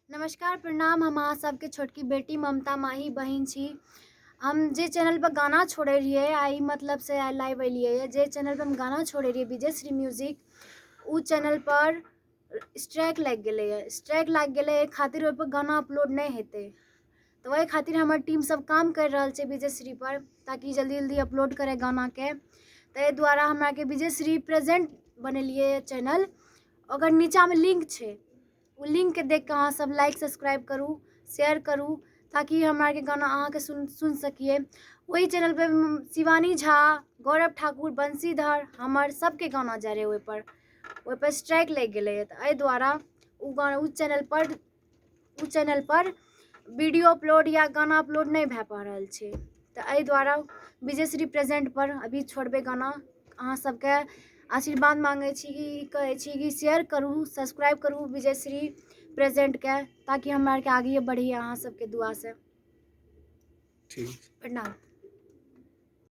नमस्कार, प्रणाम। हम अहाँ सबके छोटकी बेटी ममता माही बहिन छी। हम जे चैनलपर गाना छोड़ै रहियै, आइ मतलब से आइ लाइव एलियै। जे चैनलपर हम गाना छोड़ै रहियै, विजय श्री म्यूजिक, ओ चैनलपर स्ट्राइक लागि गेलैए। स्ट्राइक लागि गेलै, एहि खातिर ओहिपर गाना अपलोड नहि हेतै। तऽ ओहि खातिर हमर टीम सब काम करि रहल छै विजय श्रीपर, ताकि जल्दी जल्दी अपलोड करै गानाके। ताहि दुआरे हमरा आरके विजय श्री प्रेजेंट बनेलियै चैनल। ओकर नीचाँमे लिङ्क छै, ओ लिङ्कके देखि कऽ अहाँसभ लाइक सब्सक्राइब करू, शेयर करू, ताकि हमरा आरके गाना अहाँके सुनि सकियै। ओहि चैनलपर शिवानी झा, गौरव ठाकुर, बंशीधर, हमर सभके गाना जाइ रहै ओहिपर। ओहिपर स्ट्राइक लागि गेलैए, तऽ एहि दुआरे ओ गाना ओ चैनलपर वीडियो अपलोड या गाना अपलोड नहि भए पा रहल छै। तऽ एहि दुआरे विजय श्री प्रेजेन्टपर अभी छोड़बै गाना। अहाँ सबके आशीर्वाद माँगै छी कि कहै छी कि शेयर करू, सब्सक्राइब करू विजय श्री प्रेजेन्टके, ताकि हमरा आरके आगे बढ़िए अहाँ सबके दुआसँ। ठीक। प्रणाम।